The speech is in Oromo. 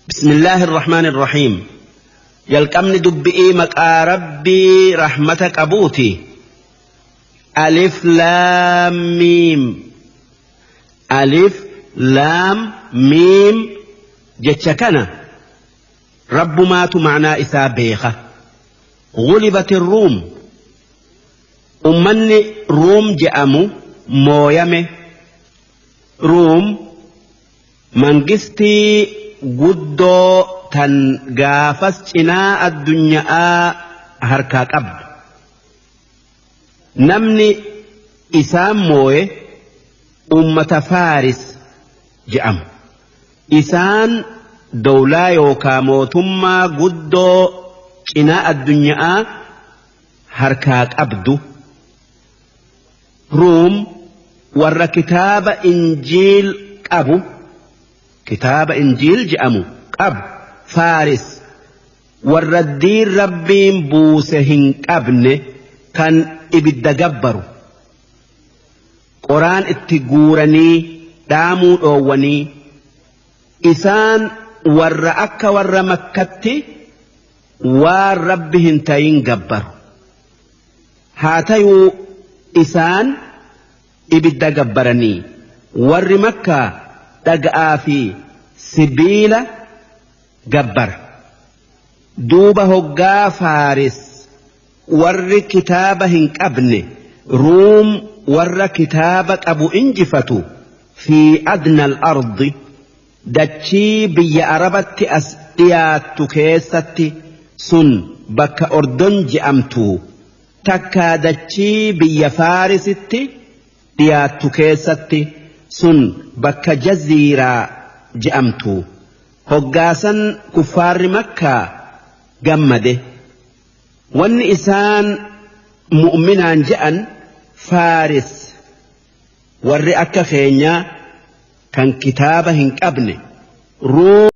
بسم الله الرحمن الرحيم. Jalqabni dubbi'ii maqaa Rabbii rahmata qabuuti. Alif laam miim. Alif laam miim jecha kana Rabbumaatu macnaa isaa beeka. غلبت الروم, ummanni Ruum je'amu mooyame. Ruum mangistii guddoo tan gaafas cinaa addunyaa harkaa qabdu. Namni isaan mooye ummata Faaris je'amu. Isaan dowlaa yookaa mootummaa guddoo cinaa addunyaa harkaa qabdu. Ruum warra kitaaba Injiil qabu, kitaaba Injiil je'amu qabu. Faaris warra diin Rabbiin buuse hin qabne kan ibidda gabbaru. Qoraan itti guuranii dhaamuu dhoowwanii. Isaan warra akka warra Makkatti waan Rabbi hin tayin gabbaru. Haa tayuu isaan ibidda gabbaranii, warri Makkaa dhaga'aa fi sibiila gabbara. Duuba hoggaa Faaris warri kitaaba hin qabne Ruum warra kitaaba qabu injifatu, fi adna al-ardi, dachii biyya Arabatti as dhiyaattu keessatti, sun bakka Ordon je'amtu, takkaa dachii biyya Faarisitti dhiyaattu keessatti, sun bakka Jaziiraa je'amtu. Hoggaasan kuffaarri Makkaa gammade. Wanni isaan mu'minaan je'an, Faaris warri akka keenyaa kan kitaaba hin qabne Ruum